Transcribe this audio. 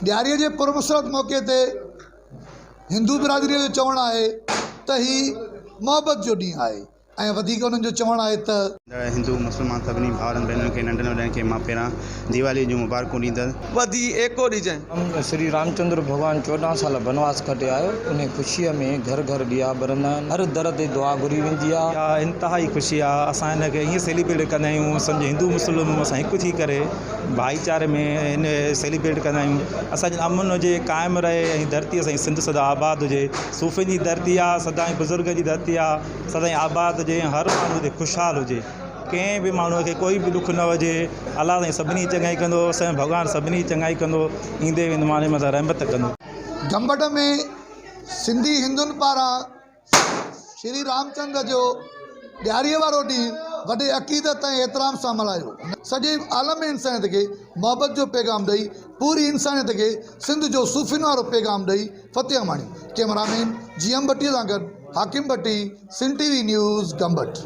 ڏياريء جي پرمسرت موقعي تي هندو برادريء جو چوڻ آهي ته هي محبت جو ڏينهن آهي ۽ وڌيڪ انهن جو چوڻ آهي ته. هندو مسلمان سڀني ڀائرن ڀينرن کي ننڍن وڏن کي مان پهريان ديوالي جون مبارڪون ڏيندس. ٻڌي ايڪو ڏجانء. شري رامچندر ڀڳوان 14 سال بنواس ڪٽي آيو، انهي خوشيء ۾ گهر گهر ڏيئا ٻرندا آهن، هر در تي دعا گهري ويندي آهي. اها انتهائي خوشي آ اسان هن کي ائين سيليبريٽ ڪندا آهيون سمجهه هندو مسلم اسان هڪ ٿي ڪري ڀائيچاري ۾ هن سيليبريٽ ڪندا آهيون اسان جي امن هجي قائم رهي ۽ ڌرتي اسان جي سنڌ سدا آباد هجي صوفين جي ڌرتي آ سدائين بزرگن جي ڌرتي آ سدائين آباد هجي ۽ هر ماڻهو هتي خوشحال هجي ڪنهن به ماڻهو کي ڪوئي به ڏک نه هجي الله سائين سڀني جي چڱائي ڪندو اسان جو ڀڳوان سڀني جي چڱائي ڪندو ايندي ويندي ماڻهن جي مٿان رحمت ڪندو. گمبٽ ۾ سنڌي هندن پاران شري رامچندر جو ڏياريء وارو ڏينهن وڏي عقيدت ۽ احترام سان ملهايو. سڄي عالم انسانيت کي محبت جو پيغام ڏئي پوري انسانيت کي سنڌ جو صوفين وارو پيغام ڏئي فتح ماڻي. ڪئميرا مين جي ايم ڀٽي سان گڏ Hakim Bhatti, Sindh T V news, Gambat.